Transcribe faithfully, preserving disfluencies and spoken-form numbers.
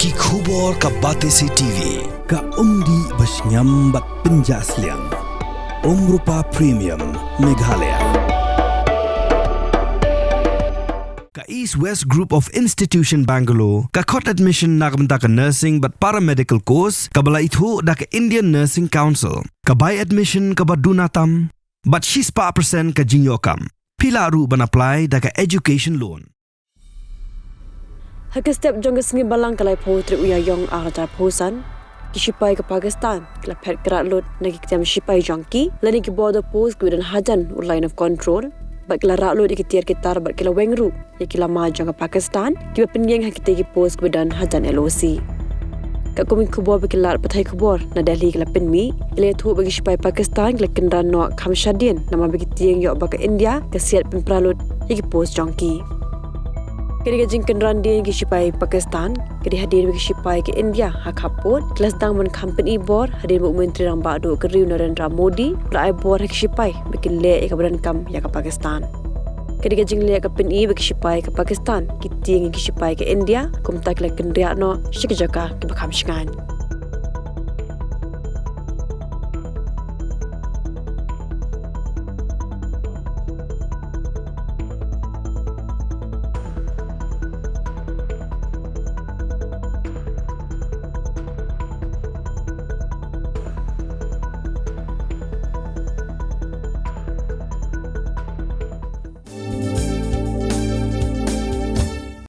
Ki khubor ka Batesi T V, ka umdih ba shngiam bad pynjah sliang. Umrupa Premium, Meghalaya. Ka East West Group of Institution Bangalore, ka khot admission na ka bynta ka nursing bad paramedical course, kaba la ithuh da ka Indian Nursing Council, ka bai admission kaba duna tam, bad shispah percent ka jingïoh kam. Phi lah ruh ban apply da ka education loan. Ha ka step jong ka sngi Balang ka laiphew tarik u Ïaïong arhajar arphew san, ki shipai ka Pakistan ki la phet krad lut na ki ktien shipai jong ki lane ki border post kiba don hajan u line of control, bad ki la rah lut ïa ki tiar ki tar bad ki la weng ruh ïa ki lama jong ka Pakistan kiba pynïeng ha kitei ki post kiba don hajan L O C. Katkum ki khubor ba ki lad pathai khubor na Delhi ki la pynmih, ki la ïathuh ba ki shipai Pakistan ki la kynran noh kham shadien namar ba ki tieng ïoh ba ka India ka siat pynpra lut ïa ki post jong ki. Ka dei ka jingkynran dien ki shipai Pakistan ka dei hadien ba ki shipai ka India ha khappud ki la sdang ban kham pyni bor hadien ba u Myntri Rangbah Duh ka ri u Narendra Modi u la ai bor ha ki shipai ba kin leh ïa kaba donkam ïa ka Pakistan. Ka dei ka jingleh ka pyni ba ki shipai ka Pakistan ki tieng ïa ki shipai ka India, kumta ki la kynriah noh sha ki jaka kiba kham shngaiñ.